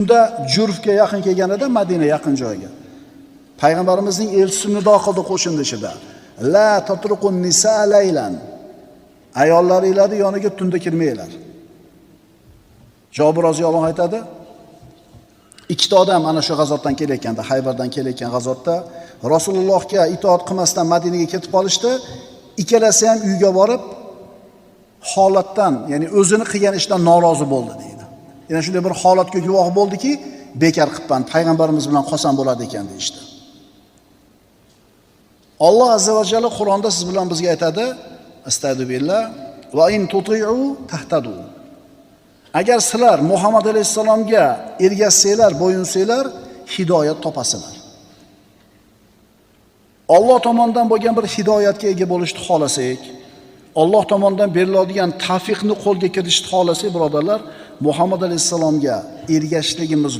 Unda Jurfga yaqin kelganida, Madina yaqin joyga, payg'ambarimizning elchisi nido qildi qo'shinni ichida. La tatruqun nisa laylan. Ayollaringlarni yoniga tunda kirmanglar. Jobir roziyallohu anhu aytadi, ikkita odam ana shu g'azotdan kelayotganda, Haybardan kelayotgan g'azotda Rasulullohga itoat qilmasdan Madinaga ketib qolishdi. Ikkalasi ham uyga borib holatdan, ya'ni o'zini qilgan ishdan norozi bo'ldi deydi. Yana shunday bir holatga guvoh bo'ldiki, bekor qilibman, payg'ambarimiz bilan qolsam bo'ladi ekan deyishdi. Alloh azza va jalla Qur'onda siz bilan bizga aytadi, astagfirullah va in tuti'u tahtadu. Agar sizlar Muhammad alayhissalomga ergashsanglar, bo'yinsanglar, hidoyat topasizlar. Alloh tomonidan bo'lgan bir hidoyatga ega bo'lishni xohlasak, Alloh tomonidan beriladigan tavfiqni qo'lga kiritishni xohlasak, birodarlar, Muhammad alayhissalomga ergashishligimiz